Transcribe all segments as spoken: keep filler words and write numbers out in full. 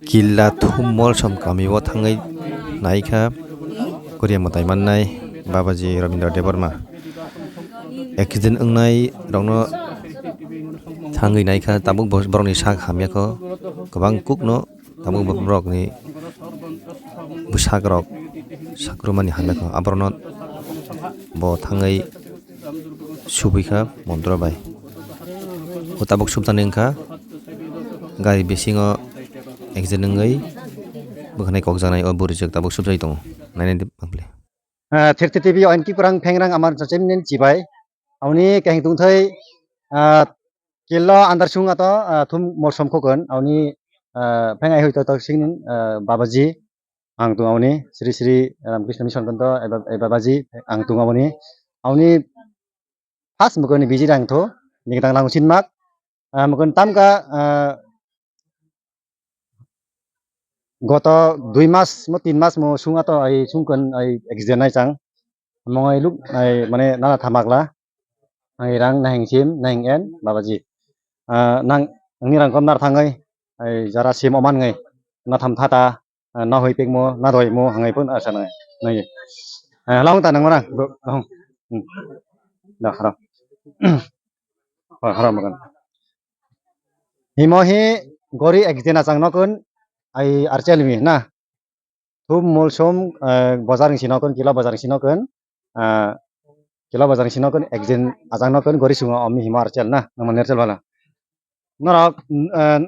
Killa Thum Molsom kamio thangwi naikha Korea mwtai mannai Babaji Rabindra Debbarma. Accident wngnai rokno thangwi naikha, tabuk bo-, borokni sak hamya kho, kwbang kukno tabuk bo-, borokni bwsakrok sakrumani hamya kho, aborokno bo thangwi subui kha montro bai. O tabuk subjani wngkha gari bisingo accident wngwi bwkhanai kokjaknai o bwrwijwk tabuk subjai tongo. Nainai di bangpli. Ah, thirty T V oinki kwrang phengrang amar chachemnen chibai. Auni kahing tungthai, ah, kilo andar sung ato, ah, Thum Molsom khokon. Auni, ah, phengai hoi to to sing, ah, Babaji. Ang tung auni Sri Sri Ramakrishna Mission Kanto, eh, Ba-, eh, Babaji, ang tung auni. Auni first mukoni busy rang tho, ni tang lang sin mak. Ah, mukon tam ka, ah, goto dui mas mo tin mas mo sung ato ai sungkon ai accident nai chang. Mong ai luk ai mane nana thamakla. Ang irang nahing sim, nahing en, Babaji. Ah, nang, nangni rang kom nar thangai, ai jara sim oman ngai, na tham thata, ah, na hoi pekmo, na doi mo, hangai pun asa nai, nai. Ah, long ta nang mana, bro, long. Hmm. Dah, harap. Harap makan. Himo hi gori ek jena chang nokun, ai archel mi na. Thum Molsom, eh, bojar ni sinokon, kilo bojar ni sinokon, ah, kilo bojar ni sinokon, ekjen ajang nokon, gori sungo omi himo archel na, nangma nerchel bala. Norok, eh,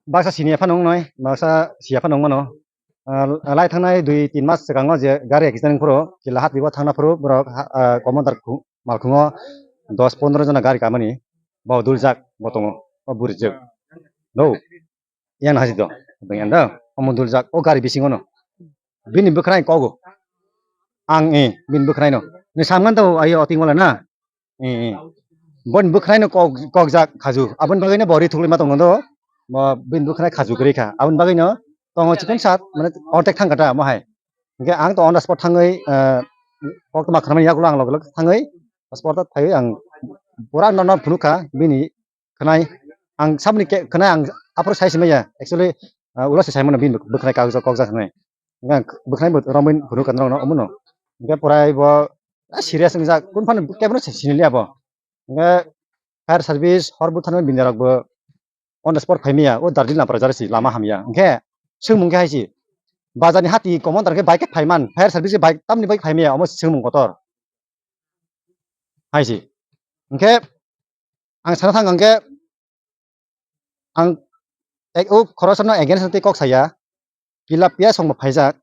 baksa sini aphano wngnoi, baksa si aphano wngmano. Ah, lai thangnai dui tin mas swkango je gari accident phuru, kila hati bo thangna phuru, borok ha-, ah, komodar khu-, malkhungo dos pondro jona gari kamani, bo duljak, bo tongo, bo burijak. No. Yang nasi do, yang da, omo duljak, o gari bisingo no. Bini bwkhwnai kogo. Ang, eh, bini bwkhwnai no. Ni samngan to ayo oting wala na. Eh, eh. Bon bwkhwnai no kok, kokjak khaju. Abon bagwi no bori thugli ma tong do. Bo bini bwkhwnai khaju gri kha. Abon bagwi no tongo chicken sat, mane ortek thang kata mo hai. Hingke ang to on the spot thangwi, eh, kok to ma khwnamani yakulo ang log log thangwi spot ta thaiwi ang pura no no phunuk kha bini khwnai, ang saboni ke-, khwnai ang aphuru sai simaya. Actually, ah, ulo se saimano bini bwkhwnai kagjo kokjak hwnwi. Hwnkhai bwkhwnai bo romwi phunuk kan rokno omono. Hingke pwrai bo, ah, serious wngjak, kun phano kebono se siniliya bo. Hingke fire service hor bwtharnai bini rok bo on the spot phaimaya, o Darjeeling Lampra jara si lama hamya. Hingke swngmung khe hai si, bazar ni hati commander khe bike khe phaiman, fire service khe bike tamni bike phaimaya, omo swngmung kotor. Hai si. Hingke ang sana thang hingke ang ek, o khoroksa no against tei kok saya. Kila piyasong bo phaijak.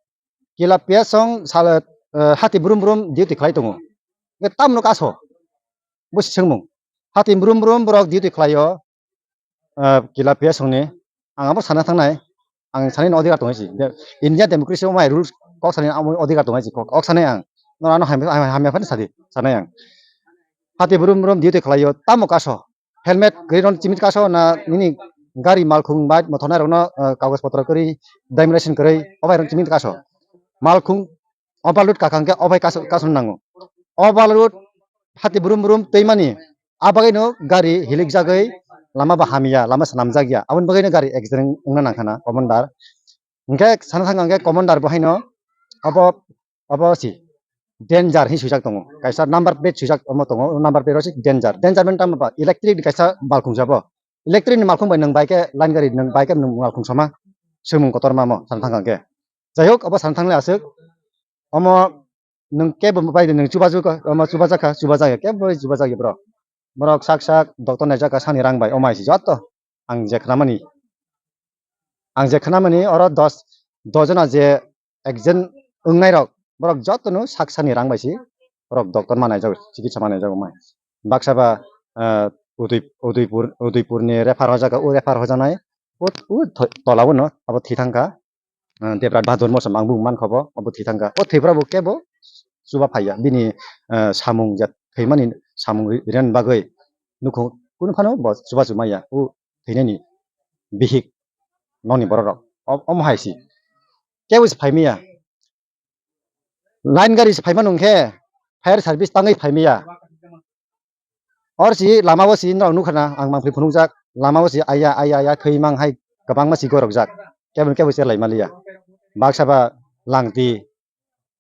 Kila piyasong sal, eh, hati brum brum duty khlai tongo. Hingke tamno kaso. Bo swngmung. Hati brum brum borok duty khlaio. Ah, kila piyasongni, ang abo sana thangnai, ang sanani odhikar tongwi si. De-, India democracy o mai rules kok sanani amo odhikar tongwi si, kok, kok sanai ang. Norok ano hamya, hamya, hamya phano sadi, sanai ang. Hati brum brum duty khlaio, tamo kaso. Helmet kwrwi rok chimit kaso na nini gari malkhung bai mothornai rokno, ah, kagoj potro kwrwi, driving license kwrwi, obai rok chimit kaso. Malkhung overload kakha hwnkhe obai kaso-, kason nango. Overload hati brum brum twi mani, a bagwino gari hilik jagwi lama bo hamya, lama swnamjak ya. Aboni bagwino gari accident wngna nangkha na, commander. Hwnkhe sana thang hwnkhe commander bo haino abo, abo si danger hin swijak tongo. Kaisa number plate swijak omo tongo, o number plate o si danger. Danger mane tamo ba electric ni kaisa malkhung sabo. Electric ni malkhung bai nwng bai khe line gari nwng bai khe nwng malkhung sama swngmung kotor mamo sana thang hwnkhe. Jai hok, obo sana thangle aswk. Omo nwng kebo bai de nwng chubachu ka, omo chubajak kha, chubajak ya, kebo chubajak ya bro. Borok sak sak doctor naijak kha sani rang bai, omo hai se joto ang je khnamani. Ang je khnamani oro dos, dos jona je accident wngnai rok, borok joto no sak sani rang bai se borok doctor ma naijago, chikitsa ma naijago mai. Baksa ba, ah, Udoi-, Udoipur, Udoipur ni refer hojak kha, o refer hojanai, o, o tho-, tola o no abo thwi thang kha. Ah, Debrat Bahadur Mosom ang bung mankha bo, obo thwi thangkha. O thwiphra bo kebo chuba phaiya. Bini, ah, samung je thwimani samung ri-, ren bagwi nukhung kunu phano bo chuba chumaya. O thwinani bihik nokni borok rok. O-, omo hai si. Kebo se phaimaya. Line gari se phaimano hwnkhe fire service tangwi phaimaya. Or si lama o si norok nukha na, ang mangpili phunukjak, lama o si aya, aya, aya, thwi mang hai kwbangma si gorokjak. kebo kebo cherlai maliya. Baksa ba langti.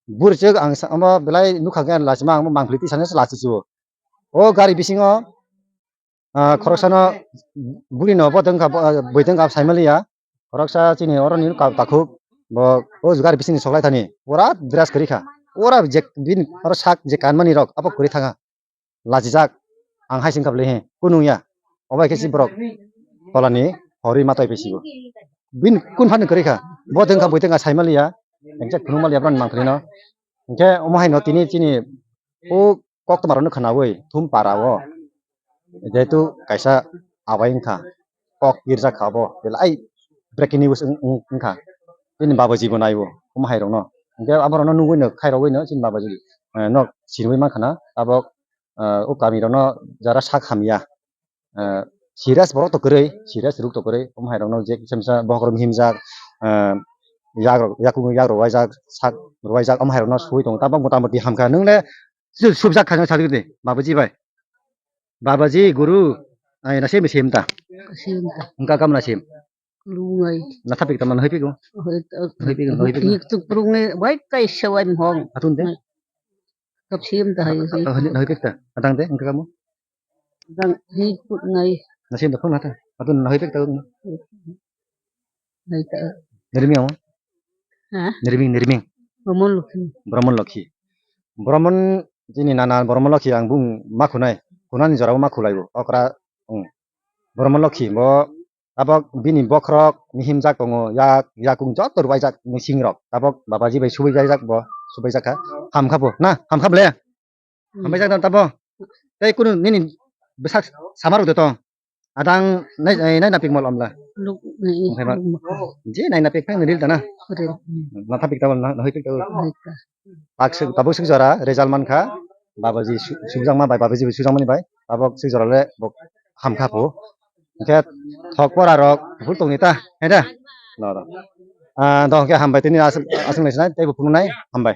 Buri chwk ang sa-, omo belai nukha khe lachima ang mangpili twi sanai se lachi chuo. O gari bisingo, ah, khoroksano buri no bo tongkha, bo, ah, bui tongkha saimaliya. Khoroksa chini oro ni ka-, takhuk bo o gari bisingni soklai thani. Pura dress kwrwi kha. Pura je bini oro sak je kanmani rok abo kwrwi thangkha. Lachijak, ang hai sing kha bwlwi he, kunung ya, obo hai khe si borok tolani horwi ma twi phi sibo. Bini kun phano kwrwi kha, bo tong kha, bui tong kha, sai maliya, engchak phunuk maliya, borok ni mangpili no. Hinkhe omo hai no tini chini o koktwma rok no khwnaui thum para o, jehetu kaisa abai wngkha, kok kirjak kha bo, belai breaking news wng, wng, wngkha, chini babaji bo nai o, omo hai rok no. Hinkhe abo rok no nugui no khairogui no chini babaji, eh, no sinui mankha na, abo ah, o kami rok no jara sak hamya, ah, serious borok to kwrwi, serious ruk to kwrwi, omo hai rok no je kisa misa bokhorok himjak, ah, yak rok, yakung yak rok waijak, sak rok waijak, omo hai rok no sui tongo, tabok mota moti hamkha, nwng le su-, subjak kha, sajak di, babaji bai, babaji, guru, ai na sim sim ta, Sim ta. Wngka kam na sim. Lungai. Na thapik tama na hoi piko? Hoi to. Hoi piko, hoi piko. Tik tuk prung ne, wai tai sewai mhong. Atun de? Kap sim ta hai. Ah, hoi, hoi pik ta. Adang de, engka kamu? Dang hi put ngai. Na sim da phone na ta. Atun na hoi pik ta. Hai ta. Nirming amo? Ha? Nirming, nirming. Brahman Lokhi. Brahman Lokhi. Brahman, chini nana Brahman Lokhi ang bung ma khunai. Khunani jorao ma khulaibo. Okra, hmm. Brahman Lokhi bo Tabok bini bokhorok mihimjak tongo, yak, yakung joto rwbaijak mising rok. Tabok babaji bai subui baijak bo, subui jakha. Hamkha bo, na? Hamkha ble? Hmm. Hambai jak dan tabo. Tei kunu nini bwsak sama rok de tong. Adang nai, nai, nai napik mol omla. Nuk, nai, Okhai ma. Nuk. Je nai napik phang ril dana. Ril. Na thapik tabo, na, na hoi pik tabo. Hoi ta. Pak suk, tabuk suk jora result mankha, babaji su-, sukjakma bai, babaji bai sukjakmani bai, tabuk suk jora le bo hamkha phu. Hinkhe thok pora rok bul tongni ta, he da? No, no. Ah, do hinkhe hambai tini aswk, aswk nai sinai, teibo phunuknai, hambai.